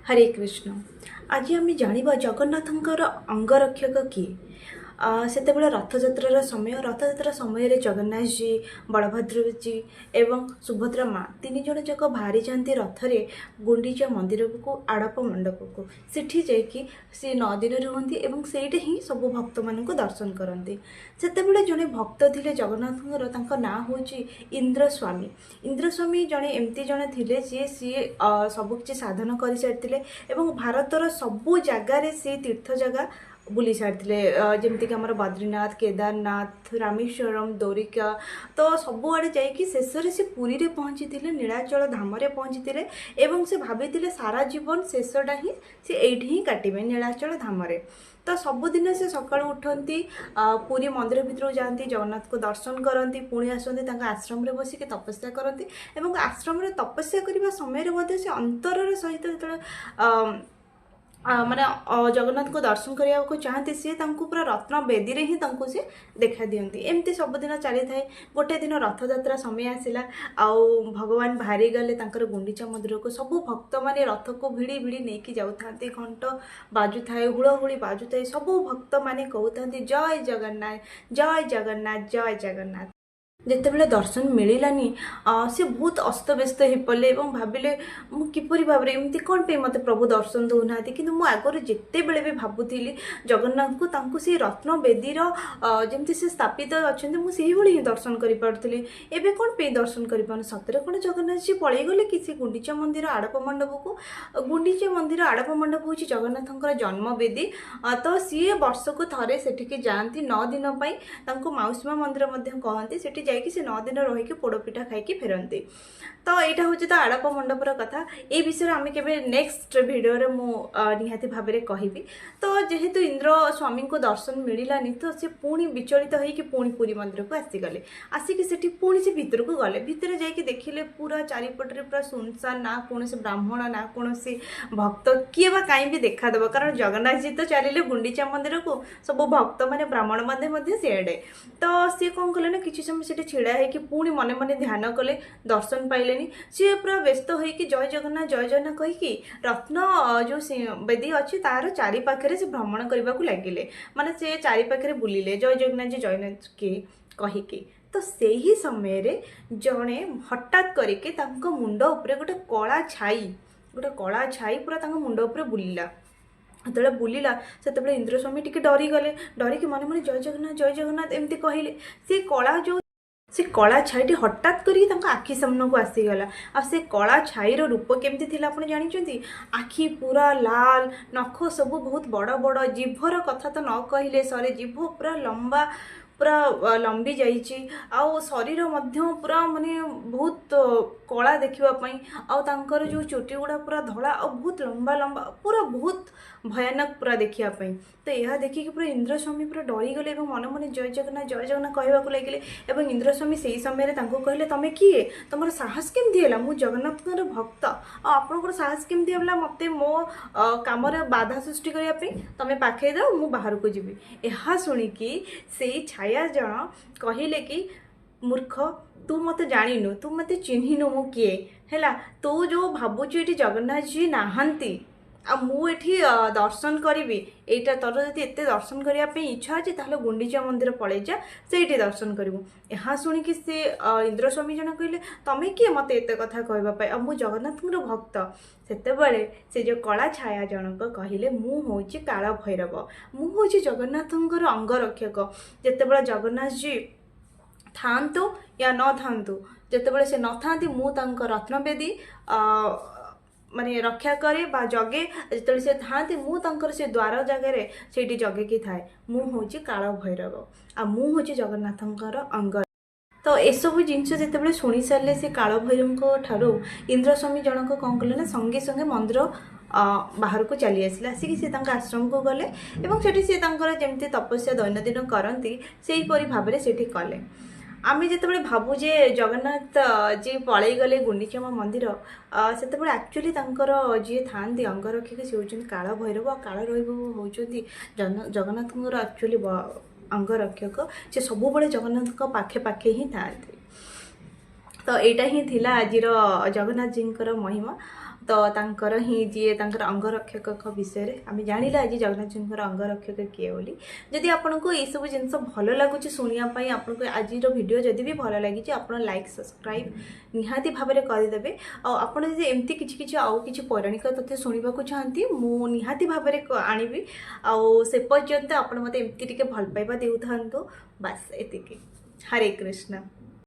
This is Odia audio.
ହରେ କୃଷ୍ଣ। ଆଜି ଆମେ ଜାଣିବା ଜଗନ୍ନାଥଙ୍କର ଅଙ୍ଗରକ୍ଷକ କିଏ। ସେତେବେଳେ ରଥଯାତ୍ରାର ସମୟ। ରଥଯାତ୍ରା ସମୟରେ ଜଗନ୍ନାଥଜୀ, ବଳଭଦ୍ରଜୀ ଏବଂ ସୁଭଦ୍ରା ମା ତିନି ଜଣ ଯାକ ବାହାରି ଯାଆନ୍ତି ରଥରେ ଗୁଣ୍ଡିଚା ମନ୍ଦିରକୁ, ଆଡ଼ପ ମଣ୍ଡପକୁ। ସେଠି ଯାଇକି ସେ 9 ଦିନ ରୁହନ୍ତି ଏବଂ ସେଇଠି ହିଁ ସବୁ ଭକ୍ତମାନଙ୍କୁ ଦର୍ଶନ କରନ୍ତି। ସେତେବେଳେ ଜଣେ ଭକ୍ତ ଥିଲେ ଜଗନ୍ନାଥଙ୍କର, ତାଙ୍କ ନାଁ ହେଉଛି ଇନ୍ଦ୍ରସ୍ୱାମୀ। ଇନ୍ଦ୍ରସ୍ୱାମୀ ଜଣେ ଏମିତି ଜଣେ ଥିଲେ ଯିଏ ସିଏ ସବୁକିଛି ସାଧନ କରିସାରିଥିଲେ ଏବଂ ଭାରତର ସବୁ ଜାଗାରେ ସେ ତୀର୍ଥ ଜାଗା ବୁଲି ସାରିଥିଲେ, ଯେମିତିକି ଆମର ବଦ୍ରିନାଥ, କେଦାରନାଥ, ରାମେଶ୍ୱରମ, ଦ୍ୱାରିକା। ତ ସବୁଆଡ଼େ ଯାଇକି ଶେଷରେ ସେ ପୁରୀରେ ପହଞ୍ଚିଥିଲେ, ନୀଳାଚଳ ଧାମରେ ପହଞ୍ଚିଥିଲେ ଏବଂ ସେ ଭାବିଥିଲେ ସାରା ଜୀବନ ଶେଷଟା ହିଁ ସେ ଏଇଠି ହିଁ କାଟିବେ, ନୀଳାଚଳ ଧାମରେ। ତ ସବୁଦିନ ସେ ସକାଳୁ ଉଠନ୍ତି, ପୁରୀ ମନ୍ଦିର ଭିତରକୁ ଯାଆନ୍ତି, ଜଗନ୍ନାଥଙ୍କୁ ଦର୍ଶନ କରନ୍ତି, ପୁଣି ଆସନ୍ତି, ତାଙ୍କ ଆଶ୍ରମରେ ବସିକି ତପସ୍ୟା କରନ୍ତି। ଏବଂ ଆଶ୍ରମରେ ତପସ୍ୟା କରିବା ସମୟରେ ମଧ୍ୟ ସେ ଅନ୍ତରର ସହିତ ଯେତେବେଳେ ମାନେ ଜଗନ୍ନାଥଙ୍କୁ ଦର୍ଶନ କରିବାକୁ ଚାହାନ୍ତି, ସିଏ ତାଙ୍କୁ ପୁରା ରତ୍ନ ବେଦୀରେ ହିଁ ତାଙ୍କୁ ସେ ଦେଖା ଦିଅନ୍ତି। ଏମିତି ସବୁଦିନ ଚାଲିଥାଏ। ଗୋଟେ ଦିନ ରଥଯାତ୍ରା ସମୟ ଆସିଲା ଆଉ ଭଗବାନ ବାହାରିଗଲେ ତାଙ୍କର ଗୁଣ୍ଡିଚା ମନ୍ଦିରକୁ। ସବୁ ଭକ୍ତମାନେ ରଥକୁ ଭିଡ଼ି ଭିଡ଼ି ନେଇକି ଯାଉଥାନ୍ତି, ଘଣ୍ଟ ବାଜୁଥାଏ, ହୁଳହୁଳି ବାଜୁଥାଏ, ସବୁ ଭକ୍ତମାନେ କହୁଥାନ୍ତି ଜୟ ଜଗନ୍ନାଥ, ଜୟ ଜଗନ୍ନାଥ, ଜୟ ଜଗନ୍ନାଥ। ଯେତେବେଳେ ଦର୍ଶନ ମିଳିଲାନି, ସେ ବହୁତ ଅସ୍ତବ୍ୟସ୍ତ ହେଇପଡ଼ିଲେ ଏବଂ ଭାବିଲେ ମୁଁ କିପରି ଭାବରେ, ଏମିତି କ'ଣ ପାଇଁ ମୋତେ ପ୍ରଭୁ ଦର୍ଶନ ଦେଉନାହାନ୍ତି? କିନ୍ତୁ ମୁଁ ଆଗରୁ ଯେତେବେଳେ ବି ଭାବୁଥିଲି ଜଗନ୍ନାଥଙ୍କୁ, ତାଙ୍କୁ ସେଇ ରତ୍ନ ବେଦୀର ଯେମିତି ସେ ସ୍ଥାପିତ ଅଛନ୍ତି, ମୁଁ ସେଇଭଳି ହିଁ ଦର୍ଶନ କରିପାରୁଥିଲି। ଏବେ କ'ଣ ପାଇଁ ଦର୍ଶନ କରିପାରୁନି? ସତରେ କ'ଣ ଜଗନ୍ନାଥଜୀ ପଳେଇଗଲେ କି ସେ ଗୁଣ୍ଡିଚା ମନ୍ଦିର ଆଡ଼ପ ମଣ୍ଡପକୁ? ଗୁଣ୍ଡିଚା ମନ୍ଦିର ଆଡ଼ପ ମଣ୍ଡପ ହେଉଛି ଜଗନ୍ନାଥଙ୍କର ଜନ୍ମବେଦୀ। ତ ସିଏ ବର୍ଷକୁ ଥରେ ସେଠିକି ଯାଆନ୍ତି 9 ଦିନ ପାଇଁ। ତାଙ୍କୁ ମାଉସୀ ମା ମନ୍ଦିର ମଧ୍ୟ କହନ୍ତି। ସେଠି ଯାଇକି ସେ 9 ଦିନ ରହିକି ପୋଡ଼ପିଠା ଖାଇକି ଫେରନ୍ତି। ତ ଏଇଟା ହେଉଛି ତ ଆଡ଼ପ ମଣ୍ଡପର କଥା। ଏଇ ବିଷୟରେ ଆମେ କେବେ ନେକ୍ସଟ ଭିଡ଼ିଓରେ ମୁଁ ନିହାତି ଭାବରେ କହିବି। ତ ଯେହେତୁ ଇନ୍ଦ୍ର ସ୍ୱାମୀଙ୍କୁ ଦର୍ଶନ ମିଳିଲାନି, ତ ସେ ପୁଣି ବିଚଳିତ ହେଇକି ପୁଣି ପୁରୀ ମନ୍ଦିରକୁ ଆସିଗଲେ। ଆସିକି ସେଠି ପୁଣି ସେ ଭିତରକୁ ଗଲେ। ଭିତରେ ଯାଇକି ଦେଖିଲେ ପୁରା ଚାରିପଟରେ ପୁରା ସୁନସାନ, ନା କୌଣସି ବ୍ରାହ୍ମଣ ନା କୌଣସି ଭକ୍ତ, କିଏ ବା କାହିଁ ବି ଦେଖାଦେବ? କାରଣ ଜଗନ୍ନାଥଜୀ ତ ଚାଲିଲେ ଗୁଣ୍ଡିଚା ମନ୍ଦିରକୁ, ସବୁ ଭକ୍ତମାନେ ବ୍ରାହ୍ମଣ ମଧ୍ୟ ସିଆଡ଼େ। ତ ସିଏ କ'ଣ କଲେ ନା, କିଛି ସମୟ ସେଠି ଛିଡ଼ା ହେଇକି ପୁଣି ମନେ ମନେ ଧ୍ୟାନ କଲେ। ଦର୍ଶନ ପାଇଲେନି। ସିଏ ପୁରା ବ୍ୟସ୍ତ ହେଇକି ଜୟ ଜଗନ୍ନାଥ, ଜୟ ଜଗନ୍ନାଥ କହିକି ରତ୍ନ ଯେଉଁ ବେଦୀ ଅଛି ତାର ଚାରିପାଖରେ ସେ ଭ୍ରମଣ କରିବାକୁ ଲାଗିଲେ। ମାନେ ସେ ଚାରିପାଖରେ ବୁଲିଲେ ଜୟ ଜଗନ୍ନାଥ, ଜୟ ଜଗନ୍ନାଥ କିଏ କହିକି। ତ ସେହି ସମୟରେ ଜଣେ ହଠାତ୍ କରିକି ତାଙ୍କ ମୁଣ୍ଡ ଉପରେ ଗୋଟେ କଳା ଛାଇ, ଗୋଟେ କଳା ଛାଇ ପୁରା ତାଙ୍କ ମୁଣ୍ଡ ଉପରେ ବୁଲିଲା। ଯେତେବେଳେ ବୁଲିଲା, ସେତେବେଳେ ଇନ୍ଦ୍ରସ୍ୱାମୀ ଟିକେ ଡରିଗଲେ। ଡରିକି ମନେ ମନେ ଜୟ ଜଗନ୍ନାଥ, ଜୟ ଜଗନ୍ନାଥ ଏମିତି କହିଲେ। ସେ କଳା ଯେଉଁ ସେ କଳା ଛାଇଟି ହଠାତ୍ କରିକି ତାଙ୍କ ଆଖି ସାମ୍ନାକୁ ଆସିଗଲା। ଆଉ ସେ କଳା ଛାଇର ରୂପ କେମିତି ଥିଲା ଆପଣ ଜାଣିଛନ୍ତି? ଆଖି ପୁରା ଲାଲ, ନଖ ସବୁ ବହୁତ ବଡ଼ ବଡ଼, ଜିଭର କଥା ତ ନ କହିଲେ ସରେ, ଜିଭ ପୁରା ଲମ୍ବା, ପୁରା ଲମ୍ବି ଯାଇଛି। ଆଉ ଶରୀର ମଧ୍ୟ ପୁରା ମାନେ ବହୁତ କଳା ଦେଖିବା ପାଇଁ। ଆଉ ତାଙ୍କର ଯେଉଁ ଚୁଟି ଗୁଡ଼ା ପୁରା ଧଳା ଆଉ ବହୁତ ଲମ୍ବା ଲମ୍ବା, ପୁରା ବହୁତ ଭୟାନକ ପୁରା ଦେଖିବା ପାଇଁ। ତ ଏହା ଦେଖିକି ପୁରା ଇନ୍ଦ୍ରସ୍ୱାମୀ ପୁରା ଡରିଗଲେ ଏବଂ ମନେ ମନେ ଜୟ ଜଗନ୍ନାଥ, ଜୟ ଜଗନ୍ନାଥ କହିବାକୁ ଲାଗିଲେ। ଏବଂ ଇନ୍ଦ୍ରସ୍ୱାମୀ ସେଇ ସମୟରେ ତାଙ୍କୁ କହିଲେ, ତମେ କିଏ? ତମର ସାହସ କେମିତି ହେଲା? ମୁଁ ଜଗନ୍ନାଥଙ୍କର ଭକ୍ତ, ଆଉ ଆପଣଙ୍କର ସାହସ କେମିତି ହେଲା ମୋତେ ମୋ କାମରେ ବାଧା ସୃଷ୍ଟି କରିବା ପାଇଁ? ତମେ ପାଖେଇ ଦାଅ, ମୁଁ ବାହାରକୁ ଯିବି। ଏହା ଶୁଣିକି ସେଇ ଛାୟା ଜଣ କହିଲେ କି ମୂର୍ଖ, ତୁ ମୋତେ ଜାଣିନୁ, ତୁ ମୋତେ ଚିହ୍ନିନୁ ମୁଁ କିଏ। ହେଲା, ତୁ ଯେଉଁ ଭାବୁଛୁ ଏଠି ଜଗନ୍ନାଥଜୀ ନାହାନ୍ତି ଆଉ ମୁଁ ଏଠି ଦର୍ଶନ କରିବି, ଏଇଟା ତୋର ଯଦି ଏତେ ଦର୍ଶନ କରିବା ପାଇଁ ଇଚ୍ଛା ଅଛି, ତାହେଲେ ଗୁଣ୍ଡିଚା ମନ୍ଦିର ପଳେଇ ଯା, ସେଇଠି ଦର୍ଶନ କରିବୁ। ଏହା ଶୁଣିକି ସେ ଇନ୍ଦ୍ରସ୍ୱାମୀ ଜଣ କହିଲେ, ତମେ କିଏ ମୋତେ ଏତେ କଥା କହିବା ପାଇଁ? ଆଉ ମୁଁ ଜଗନ୍ନାଥଙ୍କର ଭକ୍ତ। ସେତେବେଳେ ସେ ଯେଉଁ କଳା ଛାୟା ଜଣକ କହିଲେ, ମୁଁ ହେଉଛି କାଳ ଭୈରବ, ମୁଁ ହେଉଛି ଜଗନ୍ନାଥଙ୍କର ଅଙ୍ଗରକ୍ଷକ। ଯେତେବେଳେ ଜଗନ୍ନାଥଜୀ ଥାଆନ୍ତୁ ୟା ନଥାନ୍ତୁ, ଯେତେବେଳେ ସେ ନଥାନ୍ତି, ମୁଁ ତାଙ୍କ ରତ୍ନବେଦୀ ମାନେ ରକ୍ଷା କରେ ବା ଜଗେ। ଯେତେବେଳେ ସେ ଥାଆନ୍ତି, ମୁଁ ତାଙ୍କର ସେ ଦ୍ୱାର ଜାଗାରେ ସେଇଠି ଜଗିକି ଥାଏ। ମୁଁ ହେଉଛି କାଳ ଭୈରବ ଆଉ ମୁଁ ହେଉଛି ଜଗନ୍ନାଥଙ୍କର ଅଙ୍ଗ। ତ ଏସବୁ ଜିନିଷ ଯେତେବେଳେ ଶୁଣି ସାରିଲେ ସେ କାଳ ଭୈରବଙ୍କ ଠାରୁ, ଇନ୍ଦ୍ରସ୍ୱାମୀ ଜଣକ କ'ଣ କଲେ ନା, ସଙ୍ଗେ ସଙ୍ଗେ ମନ୍ଦିର ବାହାରକୁ ଚାଲି ଆସିଲେ। ଆସିକି ସେ ତାଙ୍କ ଆଶ୍ରମକୁ ଗଲେ ଏବଂ ସେଠି ସେ ତାଙ୍କର ଯେମିତି ତପସ୍ୟା ଦୈନନ୍ଦିନ କରନ୍ତି, ସେହିପରି ଭାବରେ ସେଠି କଲେ। ଆମେ ଯେତେବେଳେ ଭାବୁ ଯେ ଜଗନ୍ନାଥ ଯିଏ ପଳେଇଗଲେ ଗୁଣ୍ଡିଚା ମନ୍ଦିର, ସେତେବେଳେ ଆକ୍ଚୁଆଲି ତାଙ୍କର ଯିଏ ଥାଆନ୍ତି ଅଙ୍ଗରକ୍ଷକ, ସେ ହେଉଛନ୍ତି କାଳ ଭୈରବ। ଆଉ କାଳ ଭୈରବ ହେଉଛନ୍ତି ଜଗନ୍ନାଥଙ୍କର ଆକ୍ଚୁଆଲି ଅଙ୍ଗରକ୍ଷକ। ସେ ସବୁବେଳେ ଜଗନ୍ନାଥଙ୍କ ପାଖେ ପାଖେ ହିଁ ଥାଆନ୍ତି। ତ ଏଇଟା ହିଁ ଥିଲା ଆଜିର ଜଗନ୍ନାଥଜୀଙ୍କର ମହିମା। ତ ତାଙ୍କର ହିଁ ଯିଏ ତାଙ୍କର ଅଙ୍ଗରକ୍ଷକଙ୍କ ବିଷୟରେ ଆମେ ଜାଣିଲେ ଆଜି ଜଗନ୍ନାଥଙ୍କର ଅଙ୍ଗରକ୍ଷକ କିଏ ବୋଲି। ଯଦି ଆପଣଙ୍କୁ ଏଇସବୁ ଜିନିଷ ଭଲ ଲାଗୁଛି ଶୁଣିବା ପାଇଁ, ଆପଣଙ୍କୁ ଆଜିର ଭିଡ଼ିଓ ଯଦି ବି ଭଲ ଲାଗିଛି, ଆପଣ ଲାଇକ୍ ସବସ୍କ୍ରାଇବ୍ ନିହାତି ଭାବରେ କରିଦେବେ। ଆଉ ଆପଣ ଯଦି ଏମିତି କିଛି କିଛି ଆଉ କିଛି ପୌରାଣିକ ତଥ୍ୟ ଶୁଣିବାକୁ ଚାହାନ୍ତି, ମୁଁ ନିହାତି ଭାବରେ ଆଣିବି। ଆଉ ସେ ପର୍ଯ୍ୟନ୍ତ ଆପଣ ମୋତେ ଏମିତି ଟିକେ ଭଲ ପାଇବା ଦେଉଥାନ୍ତୁ, ବାସ୍ ଏତିକି। ହରେ କୃଷ୍ଣ।